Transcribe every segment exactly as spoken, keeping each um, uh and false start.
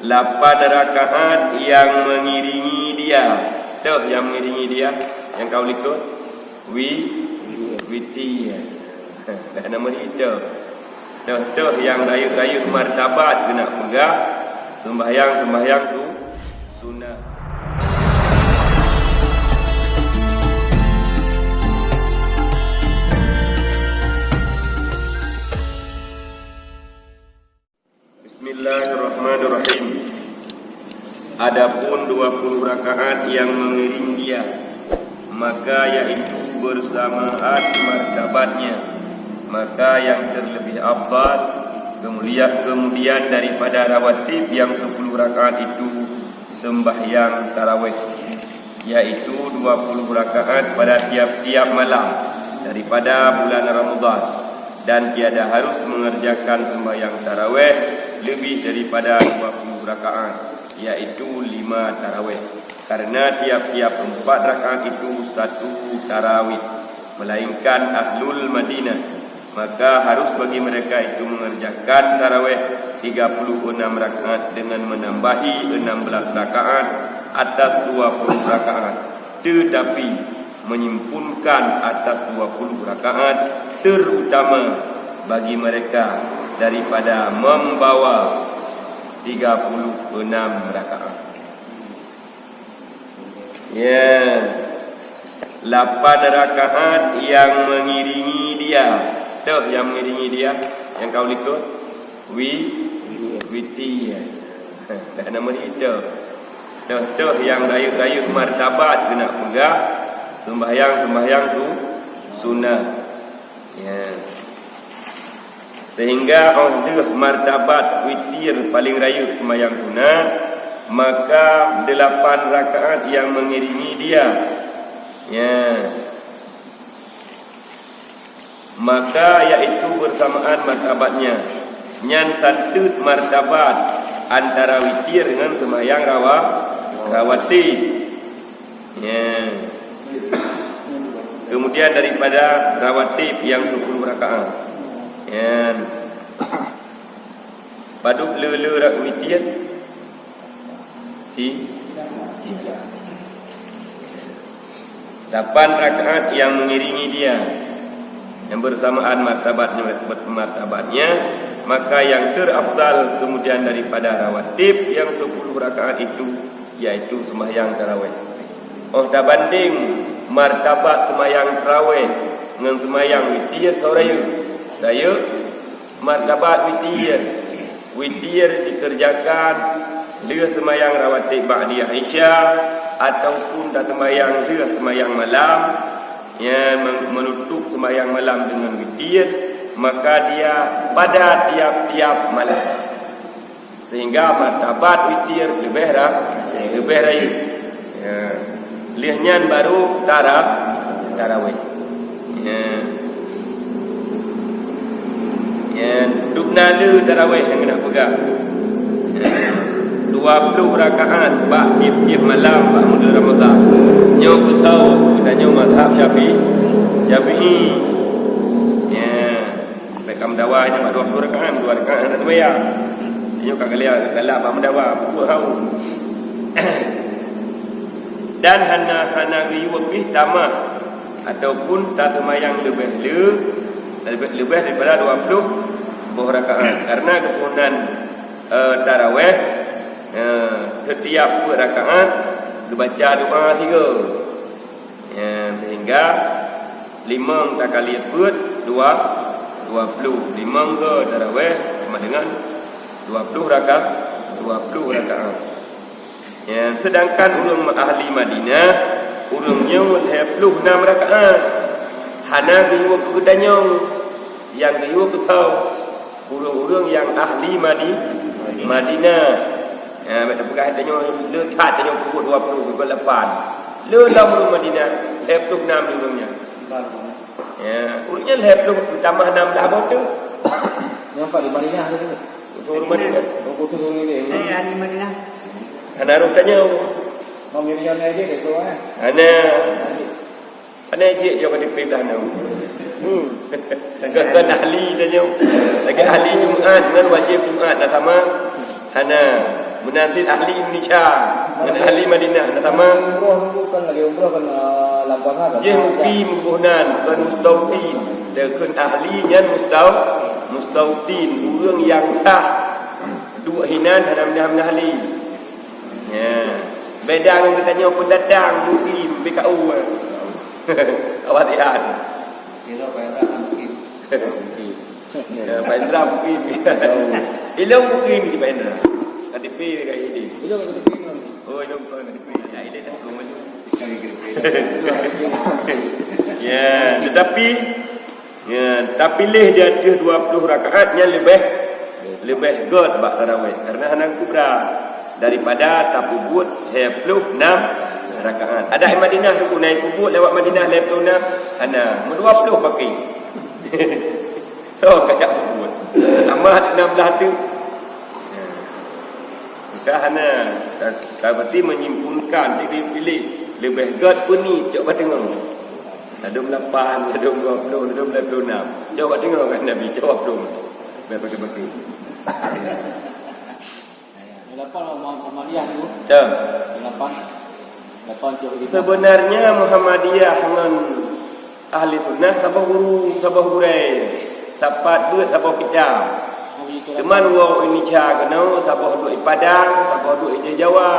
Lapan rakaat yang mengiringi dia. Toh yang mengiringi dia, yang ka u likot? Wi-, witir. Dah nama dia toh. Toh-toh yang rayeuk-rayeuk martabat keuneuk peugah, sembahyang-sembahyang su-, sunat. Bismillahirrahmanirrahim. Adapun dua puluh rakaat yang mengiring dia, maka yaitu bersamaan martabatnya, maka yang terlebih afdal, kemulia-, kemudian daripada rawatib yang sepuluh rakaat itu, sembahyang tarawih, yaitu dua puluh rakaat pada tiap-tiap malam daripada bulan Ramadhan, dan tiada harus mengerjakan sembahyang tarawih lebih daripada dua puluh rakaat, yaitu lima tarawih, karena tiap-tiap empat rakaat itu satu tarawih, melainkan ahlul Madinah. Maka harus bagi mereka itu mengerjakan tarawih tiga puluh enam rakaat dengan menambahi enam belas rakaat atas dua puluh rakaat. Tetapi, menyimpunkan atas dua puluh rakaat terutama bagi mereka daripada membawa tiga puluh enam rakaat. Ya, lapan rakaat yang mengiringi dia. Toh yang mengiringi dia, yang ka u likot? Wi-, witir. Dah nama dia toh. Toh-toh yang rayeuk-rayeuk martabat keuneuk peugah, sembahyang-sembahyang su-, sunat. Ya. Sehingga óh lheueh martabat witir paling rayeuk seumayang sunat, maka delapan rakaat yang mengiringi dia. Ya. Maka yaitu bersamaan martabatnya. Nyan santeut martabat antara witir ngon seumayang rawa-, rawatib. Ya. Kemudian daripada rawatib yang sepuluh rakaat. Ya. Padub le-le rak-, witir? Si? Tiga. Lapan rakaat yang mengiringi dia, yang bersamaan martabatnya, martabatnya, maka yang terafdal kemudian daripada rawatib yang sepuluh rakaat itu yaitu sembahyang tarawih. Óh tabandeng martabat sembahyang tarawih ngon sembahyang witir, soe rayeuk? Rayeuk martabat witir. Witir dikerjakan lheueh sembahyang rawatib ba'diyah Isya ataupun tasembahyang lheueh sembahyang malam, ya, men-, menutup sembahyang malam dengan witir, maka dia pada tiap-tiap malam. Sehingga martabat witir leubeh ra-, leubeh rayeuk. Ya. Lheueh nyan baru tara-, tarawih. Ya. Ya, dubna le tarawih nyang keuneuk peugah. Ya. Dua puluh rakaat bak tiep-tiep malam bak buleuen Ramadhan. Nyoe keusoe geutanyoe mazhab Syafi'i. Syafi'i. Ya. Bèk ka meudawa nyan bak dua puluh rakaat, dua rakaat hana teumaya. Nyoe ka galak, galak bak meudawa, peubuet haus. Dan hana, hana geuyue pih tamah ataupun tateumayang leubeh le, leubeh, leubeh daripada dua puluh boh rakaat. Karena geupunan, eh, tarawih, eh, setiap peuet rakaat geubaca doa tiga. Ya, sehingga limong takali peuet, dua, dua puluh. Limong go tarawih sama dengan dua puluh raka-, dua puluh rakaat. Ya, sedangkan ureueng ahli Madinah, ureueng nyoe lhèe ploh nam rakaat. Hana geuyue keu geutanyoe, nyang geuyue keu soe? Ureueng-ureueng nyang ahli Madi-, Madinah. Ya, bèk tapeugah tanyoe le that, tanyoe peubuet dua puluh, peubuet lapan. Le lom ureueng Madinah, lhèe ploh nam ureueng nyan. Ya, ureueng nyan lhèe ploh tamah nam blah boh tu. Nyang pat di Madinah tu. Ureueng Madinah. Oh, khusus ureueng ini. Eh, ahli Madinah. Hana roh tanyoe. Mau ngiri nyan aja deh tu, eh. Hana. Pandai jeuet jaweueb di peublah nyoe. Hmm. Kon, kon ahli tanyoe. Lagèe ahli Jumat ngon wajéb Jumat dah sama. Hana. Meunan cit ahli Indonesia ngon ahli Madinah na sama. Umroh tu kan lagi umroh kan, ah, lam puasa kan? Jih mukim boh nan, bukan mustautin. Dia kheun ahli nyan mustau-, mustautin, ureueng nyang sah. Duek hinan hana meunan ahli. Ya. Beda ngon geutanyoe pendatang, mukim, B K U. Awak lihat. Kira pendatang mukim. Ya, Pak Indra mungkin. Ilong mungkin di Pak Indra. K T P dekat I D. Ilong K T P kan? Oh, ilong bukan K T P. Ya, I D dah turun baju. Ya, tetapi, ya, tapiléh di ateueh dua puluh rakaat nyan leubeh, leubeh gét bak tarawih. Karena hana kubra daripada tapeubuet sepuluh enam rakaat. Ada di Madinah tu, naik peubuet lewat Madinah sepuluh enam, hana. Dua puluh pakai. Toh ka jak peubuet. Tambah enam belas tu. Ka hana, ka, ka berarti menyimpulkan diri pilih lebih gét puni cok bateungoh. Ladom lapan, ladom dua puluh, ladom dua puluh enam. Cok bateungoh kan Nabi, cok dua puluh. Biar pakai-pakai. Yang lapan Muhammadiyah tu. Betul. Yang lapan. Lapan cok lima. Sebenarnya Muhammadiyah ngon Ahli Sunnah saboh guru, saboh gurée, sapat beuet, saboh kitab. Teuma woe Indonesia keunoe saboh duek di Padang, saboh duek di Jawa.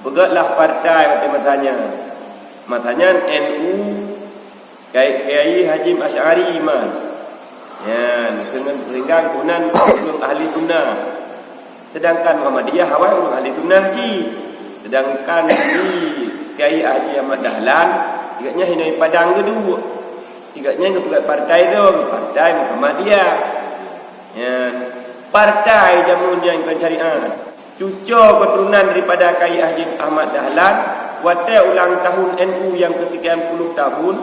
Peugötlah partai watée masa nyan. Masa nyan N U, Kiai, Kiai Haji Asy'ari man. Nyan, sehingga geunan ureuëng Ahli Sunnah. Sedangkan Muhammadiyah awai ureuëng Ahli Sunnah cit. Sedangkan di Kiai Haji Ahmad Dahlan, gobnyan hinoe Padang geuduek. Gobnyan geupeugah partai droe, partai Muhammadiyah. Nyan, partai jameun nyan kon syariat. Cucoe keuturonan daripada Kiai Haji Ahmad Dahlan, watée ulang tahun N U nyang keusikian puluh tahun,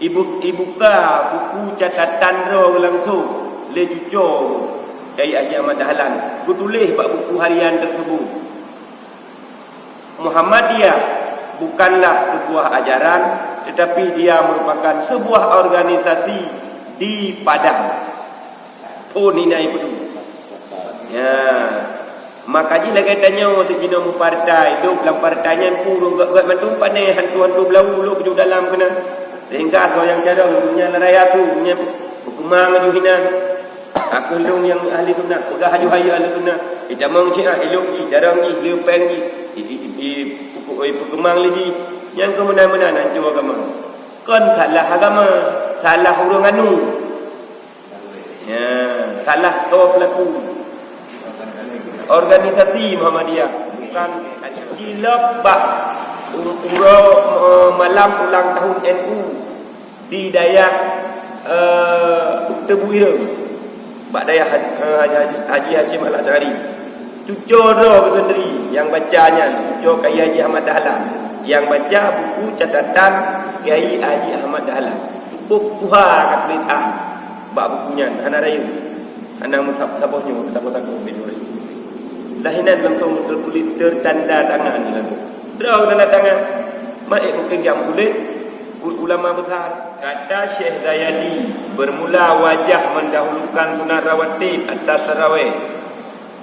ibu-, ibuka buku catatan droe langsung lé cucoe Kiai Haji Ahmad Dahlan, geutuléh bak buku harian tersebut, Muhammadiyah bukanlah sebuah ajaran, tetapi dia merupakan sebuah organisasi di Padang. Phon hina ipeudong. Ya. Maka jih lagée tanyoe teuh jinoe meupartai, dub lam partai nyan purong gét-gét mandum pane hantu-hantu beulawu lôn keujeuet dalam keunan. Sehingga soe nyang carông nyan raya su nyan peukeumang laju hinan. Aku lôn nyang Ahli Sunnah, peugah laju hai Ahli Sunnah. Itamong Syiah, ilok jih, carông jih, leupeng jih, i, i, i, i, peukeumang lé jih. Nyang keumeunan-meunan hanco agama. Kon salah agama, salah ureuëng anu. Ya, salah soe pelaku. Organisasi Muhammadiyah bukan cilok bak u-, uroe, eh, malam ulang tahun N U di dayah, eh, Tebu Ireng, bak dayah Haji, eh, Haji, Haji Hashim Al-Asy'ari. Cucoe droe sendiri nyang baca nyan, cucoe Kiai Haji Ahmad Dahlan nyang baca buku catatan Kiai Haji Ahmad Dahlan. Cukup tuha ka tuléh that bak buku nyan, hana rayeuk. Hana meusaboh nyoe, saboh sagoe binoe. Dah inan langsung teutuléh, tertanda tangan langsung. Droe tanda tangan. Maet mungken jak meutuléh ulama besar. Kata Syekh Zayadi, bermula wajah mendahulukan sunat rawatib atas tarawih.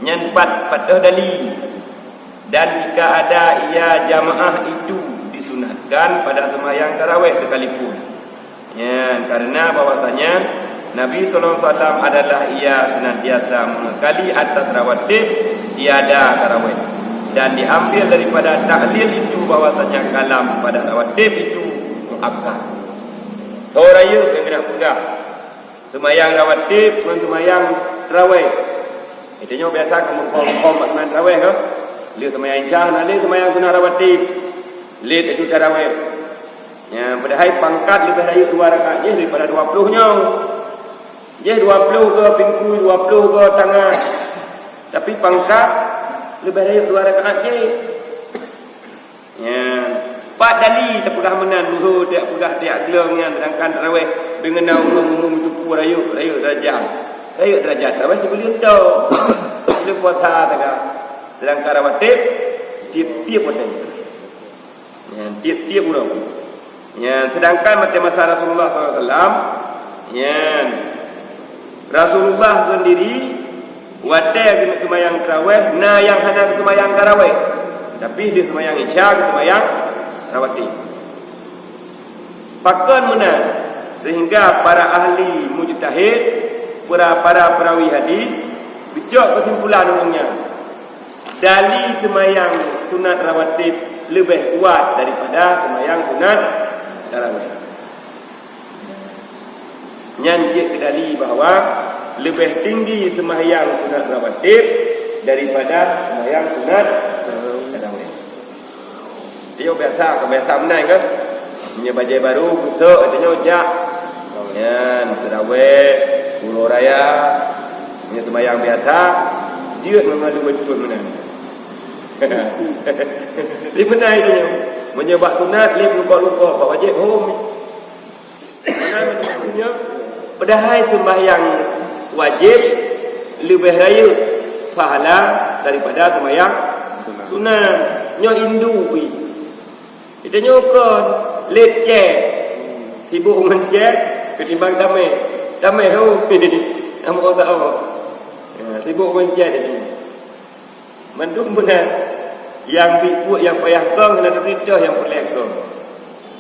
Nyan pat, pat dali. Dan jika ada ia jamaah itu disunatkan pada sembahyang tarawih sekalipun. Ya, karena bahwasanya Nabi sallallahu alaihi wasallam adalah ia senantiasa mengekali atas rawatib tiada tarawih. Dan diambil daripada taklil itu bahwasanya kalam pada rawatib itu muakkad. Soe rayeuk nyang keuneuk peugah seumayang rawatib ngon seumayang tarawih. Itu nyoe biasa kamoe muphom-muphom bak seumayang tarawih ka. Lheueh seumayang Isya, na lheueh seumayang sunat rawatib. Lheueh itu tarawih. Ya, padahai pangkat leubeh rayeuk dua rakaat jih daripada dua puluh nyoe. Jih dua puluh ke pintoe, dua puluh ke tangan. Tapi pangkat leubeh rayeuk dua rakaat jih. Ya. Pat dali teupeugah meunan, meuhö tiak peugah tiak gleueng nyan, sedangkan tarawih deungon na ureuëng umum tupu rayeuk, rayeuk darajat. Rayeuk darajat tarawih sibuleuen tok. Sibuleuen puasa teuka. Sedangkan rawatib tiep-tiep watèe. Ya, tiep-tiep uroe. Ya, sedangkan watèe masa Rasulullah sallallahu alaihi wasallam, ya, Rasulullah sendiri Watée keuneuk seumayang tarawéh, na nyang hana seumayang tarawéh, tapi di seumayang Isya seumayang rawatib. Pakon meunan, sehingga para ahli mujtahid, para, para perawi hadis, geucok keusimpulan ureuëng nyan, dali seumayang sunat rawatib leubeh kuat daripada seumayang sunat tarawéh. Nyan jeuet keu dali bahwa leubeh tinggi seumahyang sunat rawatib daripada seumahyang sunat tarawih. Dia biasa, biasa menai ke? Punya bajai baru, besok, katanya jak. Nyan, tarawih, uroe raya, punya seumahyang biasa, jeuet ngon betul menai. Di menai dia, meunyoe bak sunat, lé lukok-lukok, bak wajib, hom. Padahai seumahyang wajib leubeh rayeuk pahala daripada seumahyang sunat. Nyoe indu ui. Kita nyoe kon lé cek. Sibuk ngon cek ketimbang tameh. Tameh ho. Nama Allah. Ya, sibuk ngon cek tadi. Mandum beuna nyang biet buet nyang payah kong hana teupeue toh nyang peureulée kong.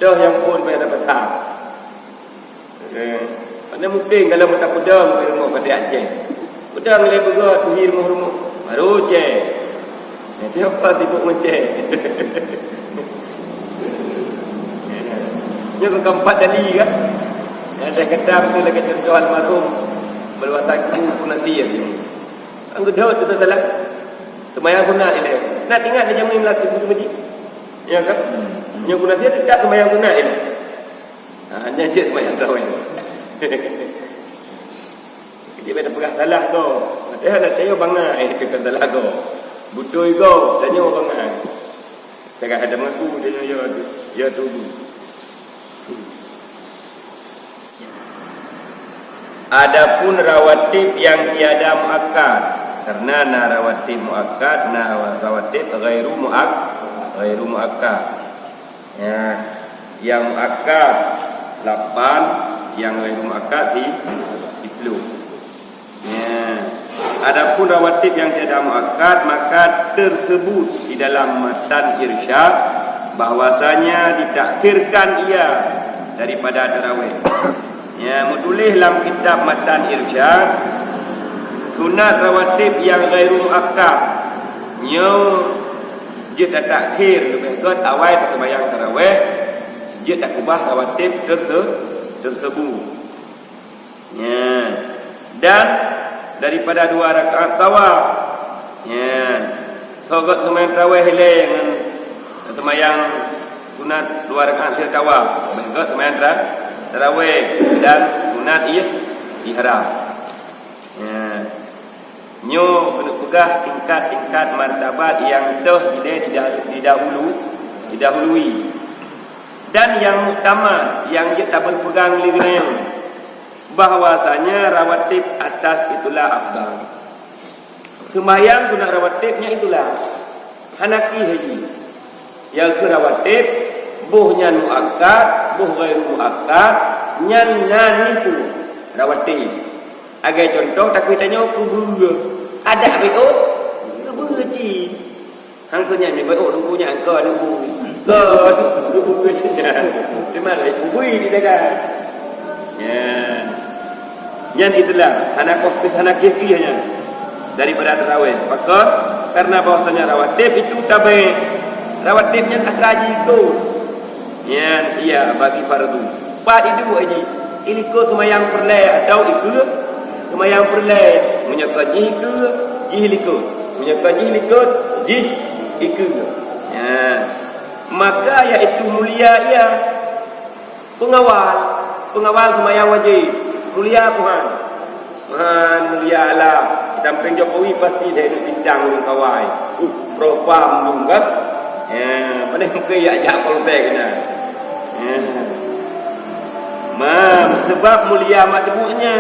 Toh nyang phon payah dapat that. Eh, hana mungken kalau meuta peudong di rumoh kata Aceh. Peudong lé beugöt tuhi rumoh-rumoh. Baru cek. Nanti apa sibuk ngecek. Nyoe keempat tadi kan. Yang saya kata betul lagi contoh almarhum berwatak ibu pun nanti ya. Anggeudeut tu salah. Seumayang sunat ilée. Nak ingat dia jamin laki tu meuji. Ya kan? Nyoe guna dia tetap seumayang sunat ilée. Ha, hanya je seumayang tarawih. Dia beda peugah salah tu. Padahal nak tanya bangai, eh, itu kan salah tu. Betul juga, tanya bangai. Tengah ada mengaku, tanya ya, ya tu. Adapun rawatib yang tiada muakkad, karena na rawatib muakkad, na rawatib ghairu muak-, ghairu muakkad. Ya, yang muakkad lapan, yang ghairu muakkad di sepuluh. Ya. Adapun rawatib yang tiada muakkad, maka tersebut di dalam matan Irsyad bahwasanya ditakhirkan ia daripada tarawih. Ya, meutuléh lam kitab matan Irsyad, sunat rawatib yang ghairu muakkad nyoe jeuet tatakhir leubeh gét awai teumayang tarawih, jeuet takubah rawatib terse-, tersebut. Ya. Dan daripada dua rakaat tawaf. Ya. Sogot seumayang tarawih ilée ngon seumayang sunat dua rakaat lheueh tawaf. Sogot seumayang tara-, tarawih dan sunat ih-, ihram. Ya. Nyoe keuneuk peugah tingkat-tingkat martabat nyang toh ilée didah-, didahulu, didahului. Dan nyang muktamad nyang jeuet tabeupegang lé geutanyoe, bahwasanya rawatib atas itulah afdal. Seumayang sunat rawatib nyan itulah. Hana pih lagi. Nyang keu rawatib, boh nyan muakkad, boh ghairu muakkad, nyan na nipu rawatib. Agai contoh, takue tanyoe keubeue. Adak B O, keubeue cit. Hang keu nyan, B O, lugu nyan, keu lugu. Keu lugu cit nyan. Di mana? Bui di dagang. Nyan. Nyan itulah, hana koh, hana kieh-kieh nyan daripada tarawih. Pakon? Karena bahwasanya rawatib itu tabe. Rawatib nyan atra jih ikot. Nyan, iya, bagi fardu. Pat iduek jih. Ilikot seumayang peureulée atau ikeue? Seumayang peureulée. Meunyoe kon jih ikeue, jih likot. Meunyoe kon jih likot, jih ikeue. Nyan. Maka, yaitu mulia ia. Peungawal, peungawal seumayang wajéb, mulia Tuhan. Tuhan mulia Allah, di sampéng Jokowi pasti lhée neuk bintang ureuëng kawai. Uh, propam dum kan? Ya, mana mungkin yak jak polpek kena. Ya. Ma, sebab mulia mak tebuknya.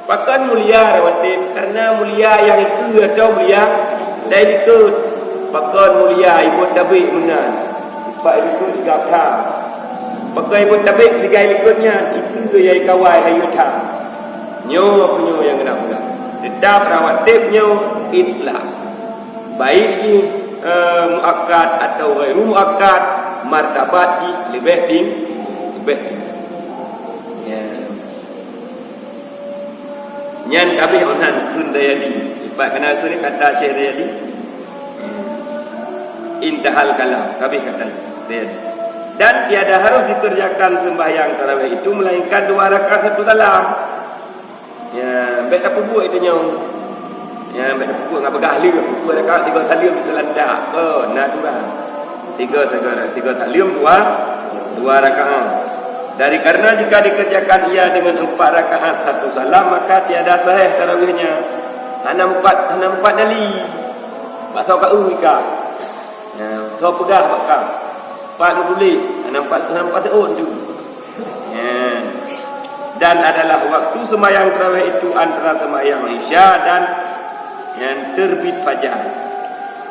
Pakon mulia rawatib? Karena mulia nyang ikeue atau mulia dai likot. Pakon mulia ibuet tabek meunan? Sipat likot igab that. Pakon ibuet tabek sigai likot nyan? Ikeue nyang ikawai hayeu that. Nyoe aku nyoe nyang keuneuk peugah. Tetap rawatib nyoe itlaq. Baik jih, eh, muakkad atau ghairu muakkad, martabat jih leubeh ting-, leubeh tinggi. Ya. Nyan kabeh onan kheun Dayadi. Ipat kena kheun kata Syekh Dayadi. Intahal kalam, kabeh kata Dayadi. Dan tiada harus dikerjakan sembahyang tarawih itu melainkan dua rakaat satu salam. Ya, bèk tapeubuet itu nyoe. Ya, bèk tapeubuet ngon peugah lheueh, peubuet rakaat tiga saleuem itu lantak. Oh, na tu dah. Tiga, tiga, tiga saleuem, dua, dua rakaat. Dari karena jika dikerjakan ia dengan empat rakaat satu salam, maka tiada sahih tarawihnya. Hana empat, hana empat dali. Bak soe ka eu ika. Ya, soe peugah bak ka. Empat meutuléh, hana empat, hana empat seuôn tu. Ya. Dan adalah waktu sembahyang tarawih itu antara sembahyang Isya dan yang terbit fajar.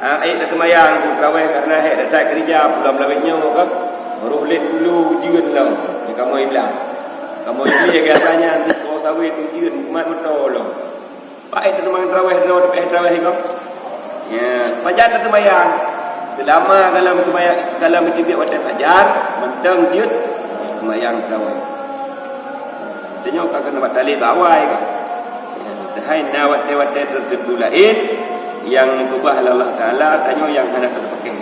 Ha, ék dah sembahyang tu tarawih karena ék dah that keurija pulang meulawét nyoe kan. Roh lét puluh ujeuen lom di kamoe ilang. Kamoe ilang biasanya di bawah sawit ujeuen mat moto lom. Paih teumang tarawih droe teupeh tarawih iko. Ya, pajan teumbayang. Seulama dalam teumbayang, dalam teubiet watèe fajar, mantong jeuet teumbayang tarawih. Tanyoe ka keuneuk batalé bak awai ko. Ya, padahai na watèe-watèe teuteumbu laén nyang geukeubah lé Allah Taala, tanyoe nyang hana teupaké.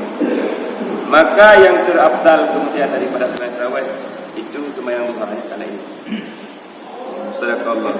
Maka yang terafdal kemudian daripada sembahyang tarawih itu sembahyang duha, ya, kalau ini. Sadaqallah.